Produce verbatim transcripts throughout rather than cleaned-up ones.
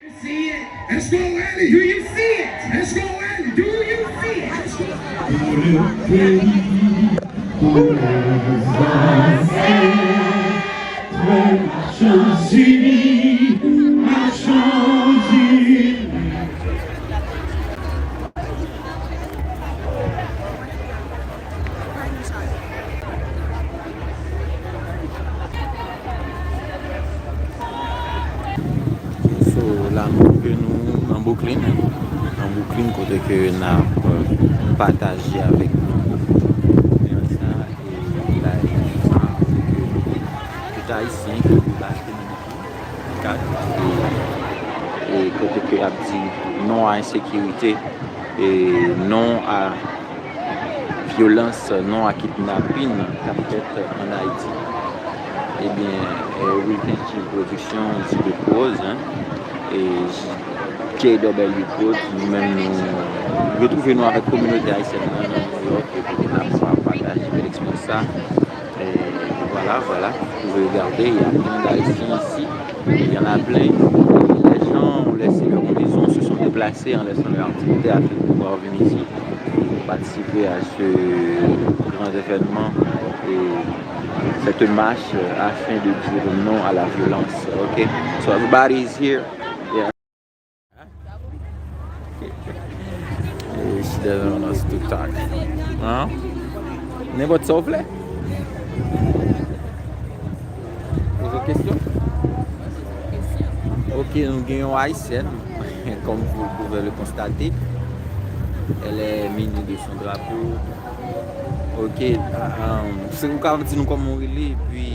Èske w wè li? Do you see it? Èske w wè li? Do you see it? Pou le peyi, pou lèzanset, Machanzini, Machanzini. So, la nou twouve nou nan Brooklyn, nan Brooklyn kote ke n ap, euh, pataje avèk nou konferans sa, e la, tout Ayisyen ki debake nan Kat, e, e kote ke y ap di non a ensekirite, e non a vyolans, non a kidnapin k ap fèt ann Ayiti. Ebyen, e, Wilkin Steve Production, Dibe Prose, en, e J W Prod, nou menm nou retwouve nou avèk kominote ayisyèn nan nan New York, e kote n ap pataje bèl eksperyans sa. Et voilà, voilà, vous pouvez regarder, il y a plein d'Haïtiens ici, il y en a plein. Les gens ont laissé leur maison, se sont déplacés en laissant leur activité afin de pouvoir venir ici pour participer à ce grand événement et cette marche afin de dire non à la violence. Ok? So everybody is here. Yeah. She doesn't want us to talk. Hein? Nenpòt sa w vle? Poze kesyon. Ok, nou gen yon Ayisyèn, comme vous pouvez le constater. Elle est munie de son drapeau. Ok, ah, ah, se ou ka di nou kòman w rele, epi,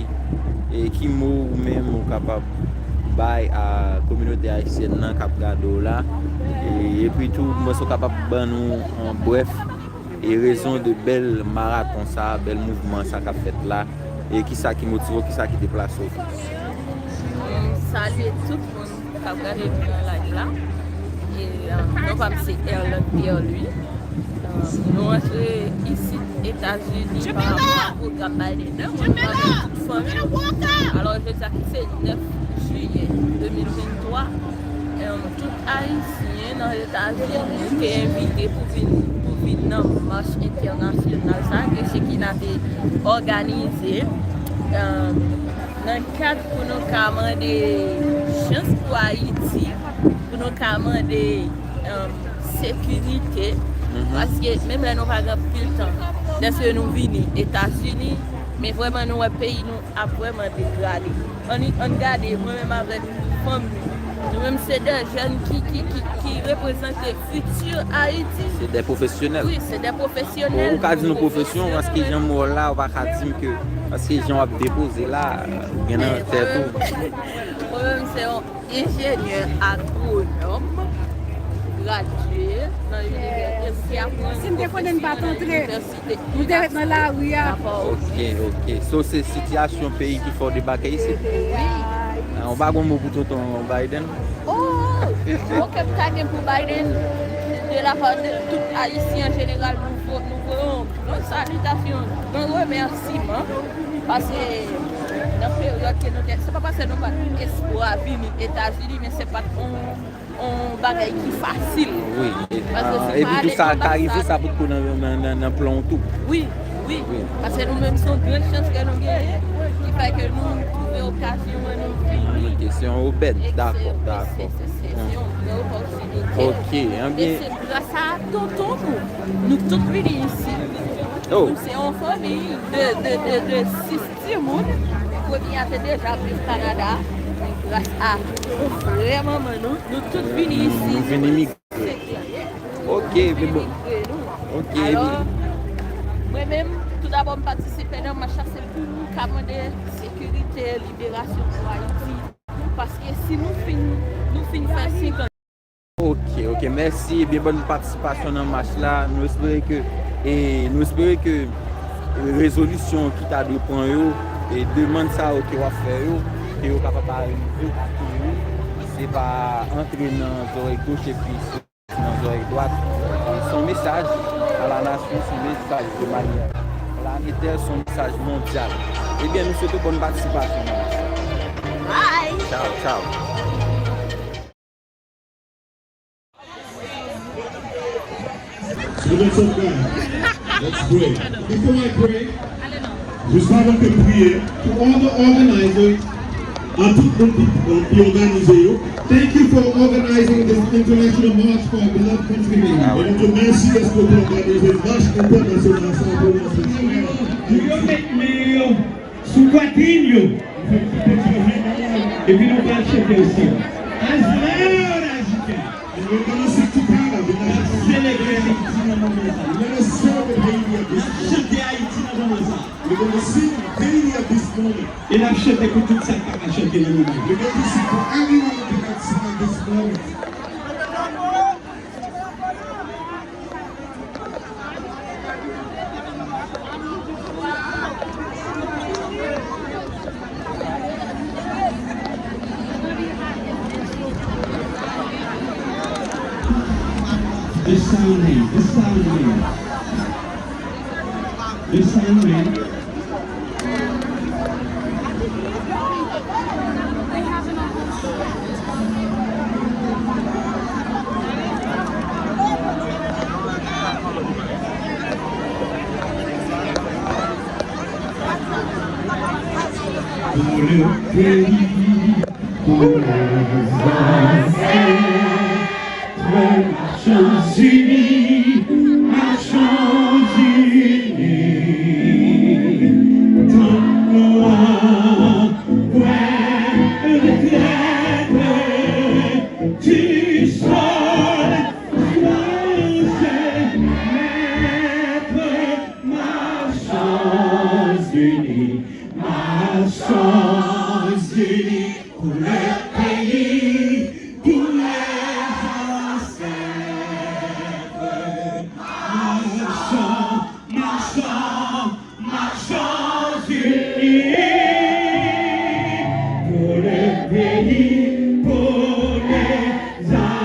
e, ki mo ou menm ou kapab bay a kominote ayisyèn nan k ap gade w la, e, epi tou, mwen si w kapab ban nou, an brèf, e rezon de bèl maraton sa, bèl mouvman sa k ap fèt la, e kisa ki motive w, kisa ki deplase w tou. M salye tout moun k ap gade nou nan live la. E, euh, non pa m se Erlande Pierre Louis. Euh, nou antre isit Etazini pa rapò a pwogram Biden nan, mwen menm avèk tout fanmi m. Alò, jodi a ki se nèf jiyè de mil venntwa, euh, tout Ayisyen nan Etazini te envite pou vin, pou vin nan mach entènasyonal sa ke Shekina te òganize, euh, nan kad pou nou ka mande chans pou Ayiti, pou nou ka mande, um, sekirite, paske menm lè nou pa gen anpil tan, dèske nou vini Etazini, men vrèman nou wè peyi nou ap vrèman degrade. Ann, ann gade, mwen menm avèk fanm nou, nou menm se de jèn ki, ki, ki, ki reprezante fiti Ayiti. Se de pwofesyonèl. Wi, se de pwofesyonèl. Bon, ou ka di nou pwofesyon, paske jan m wè w la, ou pa ka di m ke, paske jan w ap depoze la, ou gen nan tèt ou. Mwen menm se yon enjenyè agwonòm, gradye nan inivèsite, ki aprann pwofesyonèl nan inivèsite. Nou te ret nan lari a. Ok, ok. So, se sitiyasyon peyi ki fè w debake isit? Wi. Ah, ou pa gon mo pou tonton Biden? Oh, ok, m ta gen pou Biden, de la part de tout Ayisyen an jeneral, nou vo-, nou voye yon gran salitasyon, gran remèsiman, paske nan peryòd ke nou te, se pa paske nou pa t espwa vini Etazini, men se pa t yon, yon bagay ki fasil. Wi, e, paske ah, se epi pa tou ale sa ka rive, anbasad, sa potko nan, nan, nan, nan plan w tou. Wi, wi. Wi. Paske nou menm se yon gran chans ke nou genyen, ki fè ke nou twouve okazyon an, nou vini. Ok, se yon obèd, dakò, dakò. Se, se, se, se yon gran opòtinite. Ok, ebyen. E se gras a tonton nou, nou tout vini isit. Oh. Nou se yon fanmi de, de, de, de sis timoun. Premye a te deja ap viv Kanada, men gras a yon frè manman nou, nou tout vini isit. Nou vin imigre. Ok, men bon. Ok, alò, mwen menm, toudabò, m patisipe nan mach la, se pou nou ka mande sekirite, liberasyon pou Ayiti. Paske si nou fin, nou fin fè senkant. Ok, ok, mèsi. Ebyen, bòn patisipasyon nan mach la. Nou espere ke, e, nou espere ke rezolisyon ki ta dwe pran yo, e demann sa yo ke w ap fè yo, ke yo kapab arive ateri. Se pa antre nan zòrèy goch epi soti nan zòrèy dwat. E se yon mesaj a la nasyon, se yon mesaj de manyè planetè, se yon mesaj mondyal. Ebyen, nou swete w bòn patisipasyon nan mach la. Bye! Tchaw, tchaw. Let's pray. Before I pray, jis avan ke m priye, to all the organizers, a tout moun ki, ki òganize yo, thank you for organizing this international march for our beloved countrymen. E nou di w mèsi dèske w te òganize mach entènasyonal sa pou nou. Do you make me Sou pwatrin yo. Epi nou pral chante ansanm. As loud as you can. N ap selebre Ayiti nan moman sa. N ap chante Ayiti nan moman sa. E n ap chante pou tout sa k pa ka chante nan moman. This sound man, this sound man, this sound man. Pou le peyi, pou lèzansèt, Machann Zini, Machann Zini, tann nwa, bwè retrèt, ti sòl, Franse mèt, Machann Zini, Machann Zini, pou le peyi, pou lèzansèt. Machann, machann, Machann Zini, pou le peyi, pou lèzansèt.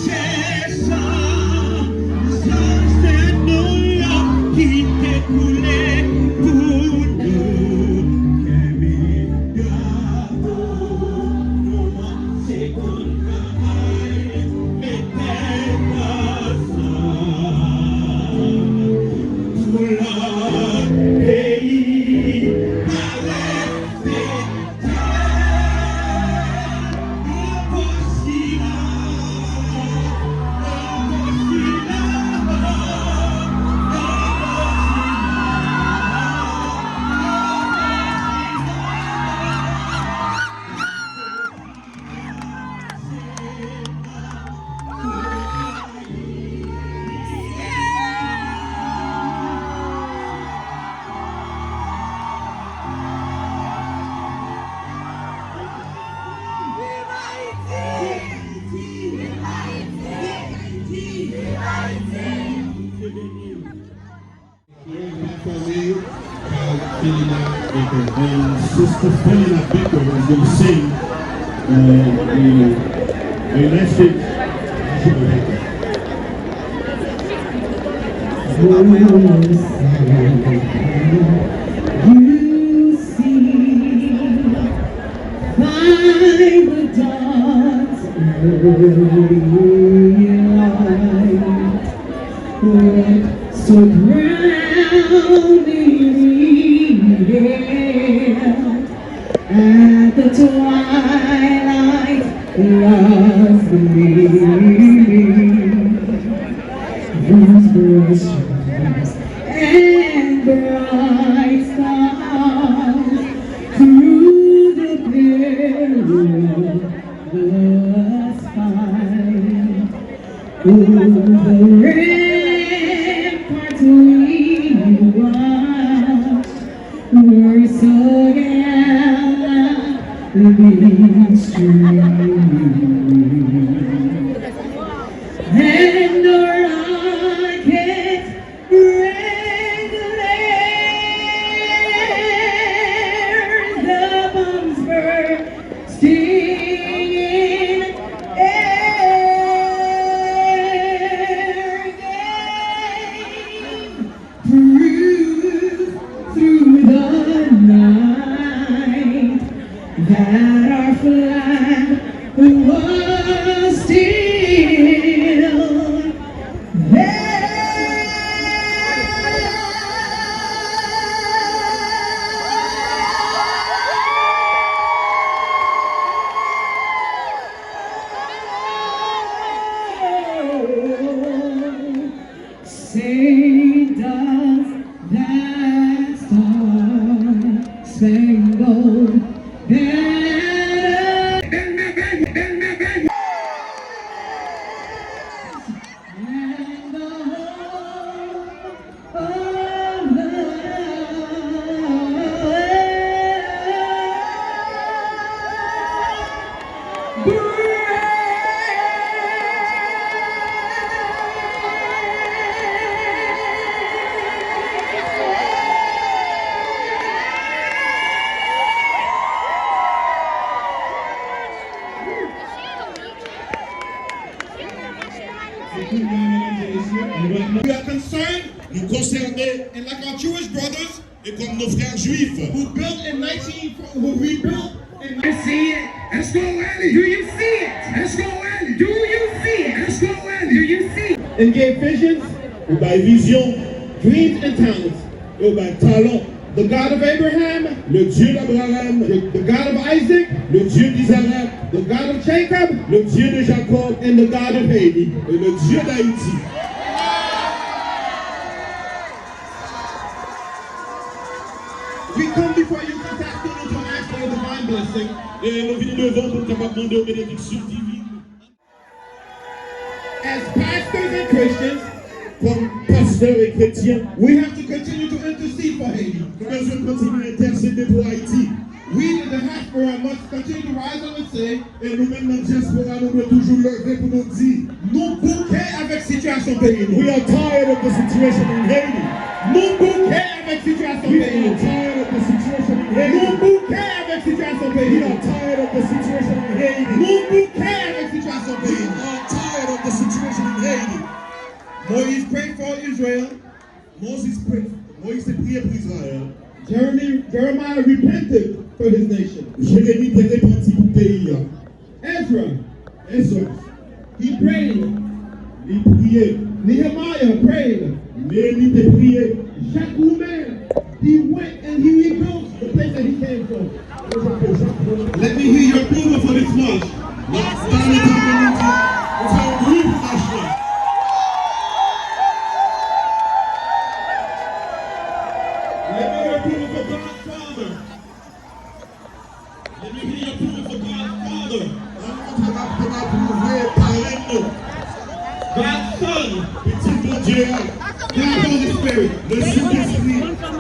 Se san zansèt nou yo ki te koule pou nou. Kenbe drapo nou an, se konn travay, mete ansanm pou lòt peyi pa rete. Performing by Felina Baker. And Sister Felina Baker is gonna sing, uh, a, a message. You see by the dawn's early light, what so proudly hailed at the twilight love's gleaming, whose bright stars and bright stars through the clear world We're so gallantly streaming, and the rockets red glare, the bombs bursting in air game. Prove through the night that our flag was still there. Say, does that star-spangled banner and the hope of the We are concerned, nou konsène. And like our Jewish brothers, e kòm nos frères juifs, who built in nineteen, who rebuilt in You see it? Èske w wè li? Do you see it? Èske w wè li? Do you see it? Èske w wè li? Do you see it? And gave visions, ou bay vizyon, dreams and talents, e ou bay talan. The God of Abraham, le Dieu d'Abraham, the, the God of Isaac, le Dieu d'Isaac, the God of Jacob, le Dieu de Jacob, and the God of Haiti, et le Dieu d'Haïti. We come before you this afternoon to ask for your divine blessing. E nou vini devan pou n kapab mande w benediksyon divin. As pastors and Christians, kòm pastè e kretyen, we have to continue to intercede for Haiti. Nou bezwen kontinye entèsede pou Ayiti. We in the diaspora must continue to rise up and say, E nou menm nan dyaspora, nou dwe toujou leve pou nou di, nou bouke avèk sitiyasyon peyi nou. We are tired of the situation in Haiti. Nou bouke avèk sitiyasyon peyi nou. We are tired of the situation in Haiti. Nou bouke avèk sitiyasyon peyi nou. We are tired of the situation in Haiti. Nou bouke avèk sitiyasyon peyi nou. We are tired of the situation in Haiti. Moïse prayed for Israel. Moses prayed, Moyiz te priye pou Izrayèl. Jeremy, Jeremiah repented for his nation. Jeremi te repanti pou peyi a. Ezra, Ezra, he prayed. Li priye. Nehemiah prayed. Neyemi te priye. Jacques Roumain, he went and he rebuilt the place that he came from. Let me hear your approval for this march. Ba m yon applaudissement pou mach lan. Let me hear approval for Godfather. Let me hear your approval for Godfather. Ann montre m ap, m ap apwouve parenn nou. Godson. Pitit Bondye a. God, Holy Spirit. Le Sentespri.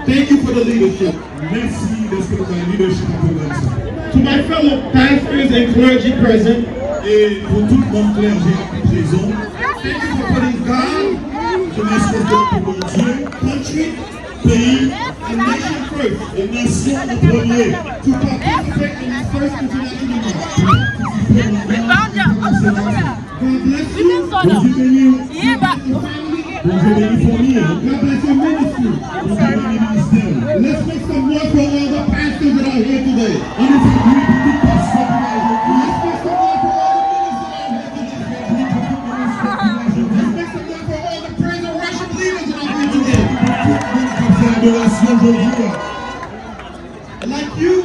Thank you for the leadership. Mèsi dèske nou bay lidèchip ak pwogram sa. To my fellow pastors and clergy present, E pou tout manm klèje a ki prezan, thank you for putting God, mèsi dèske nou pou Bondye, country, peyi, and nation first, e nasyon an premye. To participate in this first international march. Pou patisipe nan mach entènasyonal sa. God bless you. Bondye beni w. God bless your family. Bondye beni fanmi w. God bless your ministry. Bondye beni ministè w. Let's make some noise for all the pastors that are here today. Ann nou fè bri pou tout pastè ki la jodi a. Let's make some noise for all the ministers that are here today. Let's make some noise for all the praise and worship leaders that are here today. Ann nou fè bri pou tout moun k ap fè adorasyon jodi a. Like you,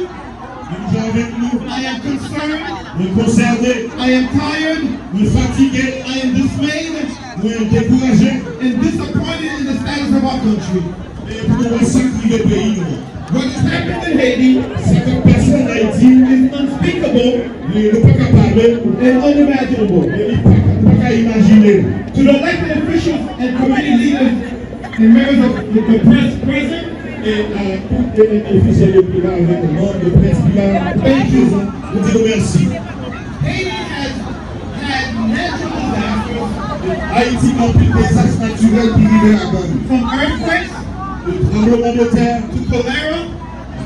Menm jan avèk nou, I am concerned. Mwen konsène. I am tired. Mwen fatige. I am dismayed. Mwen dekouraje. And disappointed in the status of our country. E pou nou wè sa k rive peyi nou an. What has happened in Haiti Sa k ap pase ann Ayiti is unspeakable. Li, nou pa ka pale l. And unimaginable. E li pa, nou pa ka imajine l. To the elected officials and committee leaders and members of the, the press present, E a tout elit ofisyèl yo ki la avèk manm de près ki la, nou di nou mèsi. Ayiti gen anpil dezas natirèl ki rive ladan l. From earthquakes to tranblemanntè, to cholera,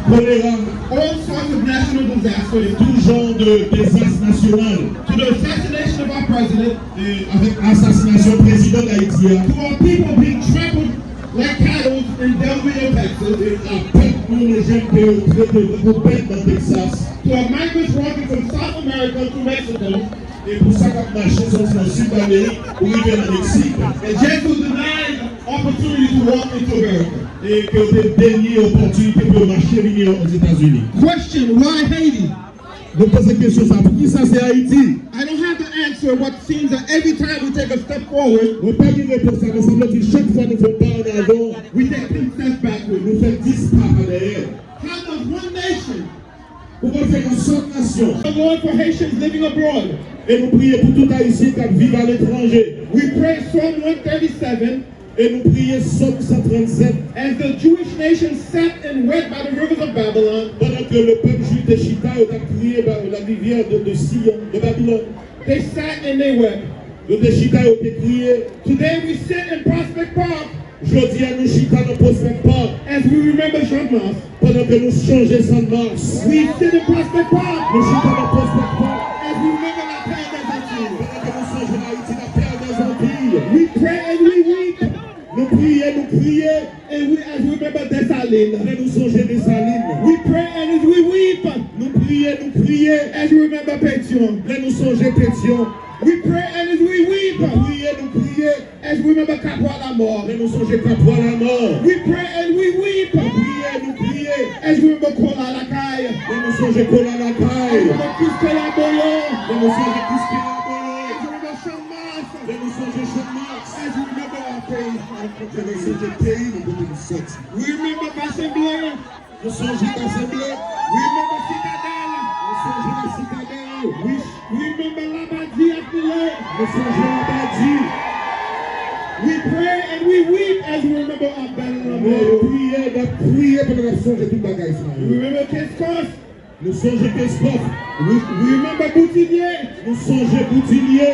kolera, all sorts of natural disasters, tout jan de dezas nasyonal, to the assassination of our president, e avèk asasinasyon prezidan Dayiti a, to our people being trampled like cattle in Del Rio, Texas, e a pèp nou, nou jèn ke yo trete tankou bèt nan Texas, to our migrants walking from South America to Mexico, e pou sa k ap mache soti nan Sid Amerik pou rive nan Meksik, and yet who denied opportunity to walk into America, e ke yo te denye opòtinite pou yo mache vini Ozetazini. Question, why Haiti? Nou poze kesyon sa, poukisa se Ayiti? I don't have the answer, but it seems that every time we take a step forward, mwen pa gen repons la, men sanble ke chak fwa nou fè yon pa an avan, we take ten steps backward, nou fè dis pa pa dèyè. How does one nation, kòman fè yon sèl nasyon, the Lord for Haitians living abroad, e nou priye pou tout Ayisyen k ap viv aletranje. We pray Psalm one thirty-seven. E nou priye Sòm san trannsèt. As the Jewish nation sat and wept by the rivers of Babylon, pandan ke le pèp jwif te chita, yo t ap kriye ba la rivière de, de Sion, de Babylone. They sat and they wept. Yo te chita, yo te kriye. Today we sit in Prospect Park. Jodi a, nou chita nan Prospect Park. As we remember Jean Mars. Pandan ke nou sonje Channmas. We sit in Prospect Park. Nou chita nan Prospect Park. As we remember la Terre des Antilles. Pandan ke nou sonje Ayiti, la Terre des Antilles. We pray and we weep. Nou priye, nou kriye. And we, as we remember Dessalines. Lè nou sonje Desalin. We pray and as we weep. Nou priye, nou kriye. As we remember Pétion. Lè nou sonje Petyon. We pray and as we weep. Nou priye, nou kriye. As we remember Capois la Mort. Lè nou sonje Kapwa Lamò. We pray and we weep. Nou priye, nou kriye. As we remember Kola Lakay. Lè nou sonje Kola Lakay. As we remember Quisqueya Boyo. Lè nou sonje Quisqueya Boyo. As we remember Channmas. Lè nou sonje Channmas. As we remember our place. Lè nou sonje peyi nou kote nou soti. We remember Basen Blan. Nou sonje Basen Blan. We remember Citadelle. Nou sonje Lasitadèl. We, we remember Labadi ak Milo. Nou sonje Labadi. We pray and we weep as we remember Abel and Romero. Nou priye, n ap kriye pandan n ap sonje tout bagay sa yo. We remember Kenskòf. Nou sonje Kenskòf. We, we remember Boutilye. Nou sonje Boutilye.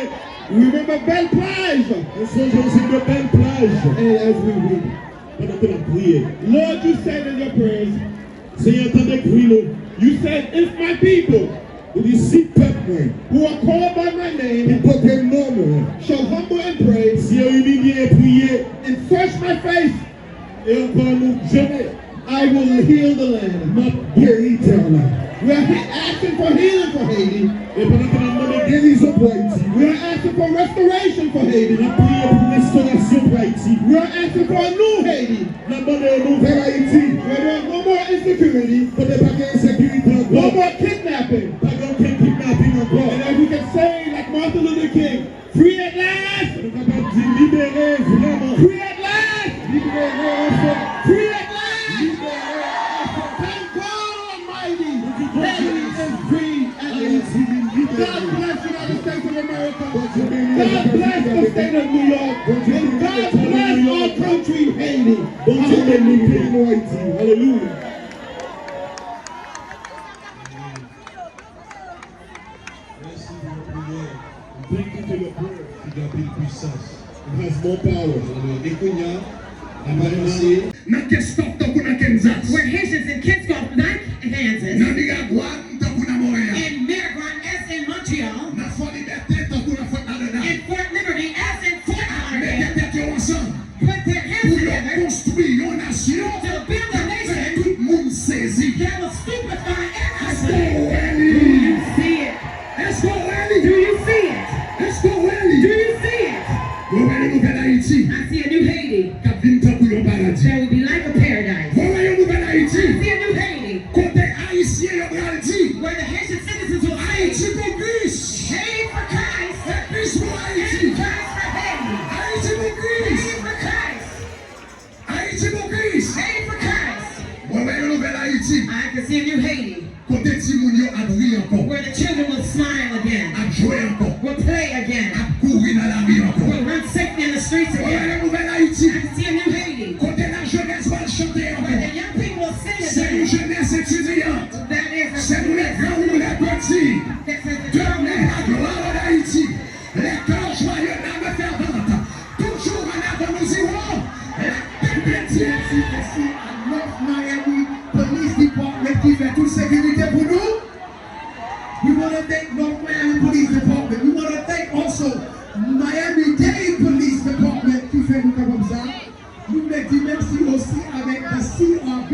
We remember Belle Plage. Nou sonje yon seri de bèl plaj. And as we weep. Pandan ke n ap priye. Lord, you said in your prayers, Senyè, tande kri nou. You said, if my people, ou di, si pèp mwen, who are called by my name, ki pote non mwen, shall humble and pray, si yo imilye e priye, and search my face, e ankò nou jene, I will heal the land. M ap geri tè la. We are he-, asking for healing for Haiti. E pandan ke n ap mande gerizon pou Ayiti. We are asking for restoration for Haiti. N ap priye pou restorasyon pou Ayiti. We are asking for a new Haiti. N ap mande yon nouvèl Ayiti. Where there is no more insecurity. Kote pa gen ensekirite ankò. No more kidnapping. Pa gen okenn kidnaping ankò. And as we can say, like Martin Luther King, free at last! Nou kapab di, libere vrèman. Free at last! Libere anfen! Free at last! Libere anfen! Thank God Almighty! Haiti is free at last! Ayiti vin libere! God bless United States of America! Bondye beni Etazini Damerik! God bless the state of New York! Bondye beni Eta New York! And God bless our country, Haiti! Bondye beni peyi nou Ayiti! Alelouya! Mèsi pou yon priyè. Thank you for your prayer. Ki gen anpil pwisans. It has more power. Alelouya. Men kounye a, n ap avanse. Nan Kenskòf tankou nan Kansas. We're Haitians in Kenskòf, not Kansas. Nan Miragwàn tankou nan Monreyal. In Miragwàn, as in Montreal. Nan Fò Libète tankou nan Fort Lauderdale. In Fort Liberty, as in Fort Lauderdale. Mete tèt yo ansanm. Put their heads together. Pou yo konstwi yon nasyon. To build a nation. K ap fè tout moun sezi. That will stupefy everyone. Èske w wè li? Do you see it? Èske w wè li? Do you see it? Èske w wè li? Do you see it? Mwen wè yon nouvèl Ayiti. I see a new Haiti. K ap vin tankou yon paradi. That will be like a paradise. Mwen wè yon nouvèl Ayiti. I see a new Haiti. Kote Ayisyen yo pral di. Where the Haitian citizens will say, Ayiti pou Kris. Haiti for Christ. Fè Kris pou Ayiti. And Christ for Haiti. Ayiti pou Kris. Haiti for Christ. Ayiti pou Kris. Haiti for Christ. Mwen wè yon nouvèl Ayiti. I can see a new Haiti. Kote timoun yo ap ri ankò. Where the children will smile again. Ap jwe ankò. Will play again. Ap kouri nan lari ankò. Will run safely in the streets again. Mwen wè yon nouvèl Ayiti. I can see a new Haiti. Kote lajenès pral chante ankò. Where the young Une jeunesse étudiante, c'est nous les grands, nous les petits. Demain, la gloire d'Haïti. Les cœurs joyeux, l'âme fervente. Toujours en avant, nous irons. La tête de Dieu. Merci, merci à North Miami Police Department ki fè tout sécurité pour nous. We want to thank North Miami Police Department. We want to thank also Miami-Dade Police Department ki fè nou kapab sa. Nou vle di mèsi osi avèk the C R B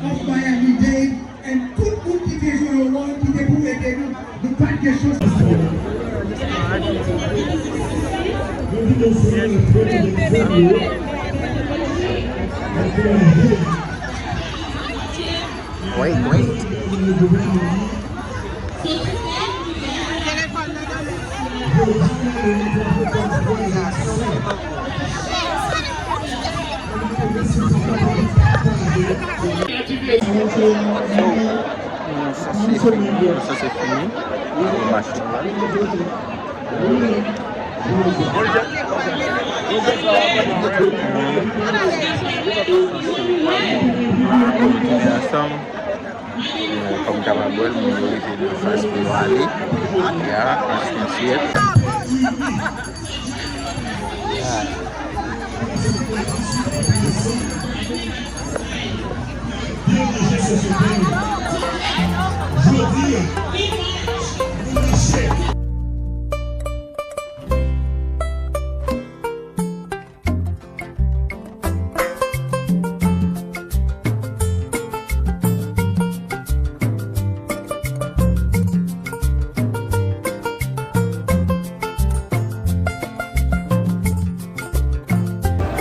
of Miami-Dade and tout moun ki te jwe yon wòl ki te pou ede nou. Nou pa t gen chans. Wait, wait. So, nou sanse fini. Nou sanse fini. Avèk machin la. Ansanm. Kòm kapab wè l, moun yo rive nan faz pou yo ale. Ya, as you can see it.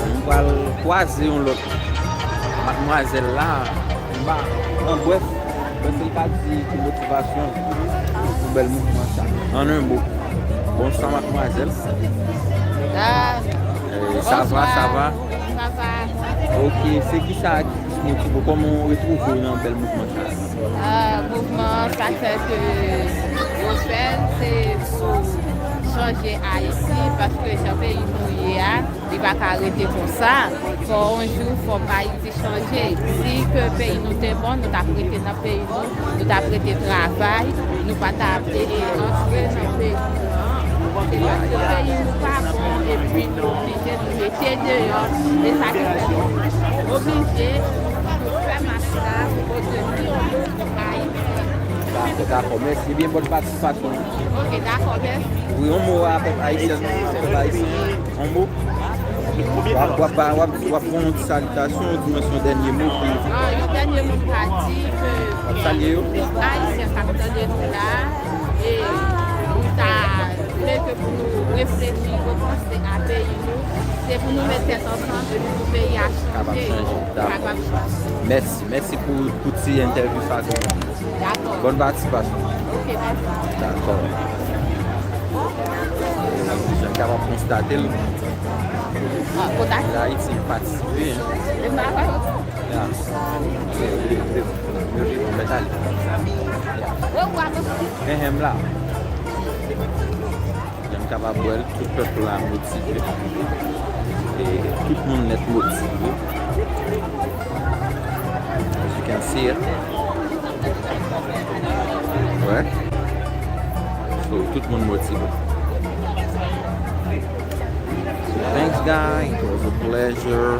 Nou pral kwaze yon lòt madmwazèl la, anba, an brèf, mwen se l ka di ki motivasyon pou bèl mouvman sa. An en mo, bonswa madmwazèl. Ah, Eh, sa va, sa va? Sa va. Ok, se ki sa ki plis motive w? Kòman w retwouve w nan bèl mouvman sa? Ah, mouvman sa fè ke yo fè l, se pou chanje Ayiti, paske jan peyi nou ye a, li pa ka rete konsa. Fò yon jou, fò Ayiti chanje. Si ke peyi nou te bon, nou t ap rete nan peyi nou, nou t ap rete travay, nou pa t ap, e, e, antre nan peyi nou an. Se paske peyi nou pa bon, epi nou oblije nou mete deyò, e sa ki fè nou oblije pou fè mach la, pou pote pi yon mo pou Ayiti. Dakò, dakò. Mèsi. Ebyen, bòn patisipasyon. Ok, dakò, mèsi. Wi, yon mo a pèp ayisyen, pèp ayisyen. Yon mo? W ap, w ap, w ap, w ap fè yon ti salitasyon, ou di mwen se yon dènye mo pou... Ah, yon dènye mo m ka di ke... W ap salye yo? Tout Ayisyen k ap tande nou la, e nou ta vle ke pou nou reflechi, repanse a peyi nou, se pou nou met tèt ansanm, epi pou peyi a chanje. Kapab chanje. Dakò. Kapab chanje. Mèsi, mèsi pou, pou ti entèvyou sa ke w ban m. Dakò. Bòn patisipasyon. Ok, mèsi. Dakò. Jan n kapab konstate l. Ah, kontakte. Ayiti patisipe, hein. E m pa wè. Ya. Yo mèt ale. Ya. Enhen, m la. Jan n kapab wè l, tout pèp la motive. E tout moun nèt motive. As you can see it. Wè. So, tout moun motive. So, thanks, guy. It was a pleasure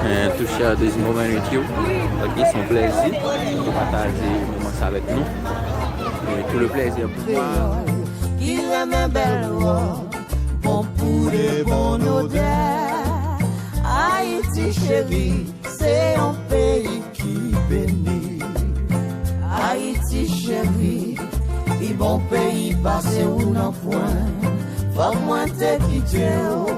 and to share this moment with you. Ok, se yon plèzi pou pataje moman sa avèk nou. E tout le plaisir pou mwen. Kreyòl ki renmen bèl wòb, bon pou de bon odè. Ayiti cheri, se yon peyi ki beni. Ayiti cheri, pi bon peyi pase ou nan pwen. Fòk mwen te kite w,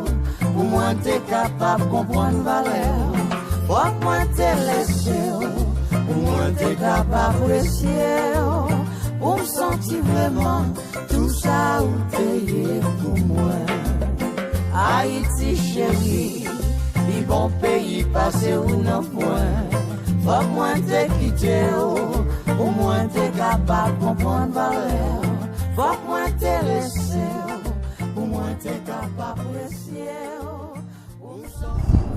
pou mwen te kapab konprann valè w. Fòk mwen te lese w, pou mwen te kapab apresye w. Pou m santi vrèman tou sa ou te ye pou mwen. Ayiti cheri, pi bon peyi pase ou nan pwen. Fòk mwen te kite w, pou mwen te kapab konprann valè w. Fòk mwen te lese w, pou mwen te kapab apresye w. Pou m santi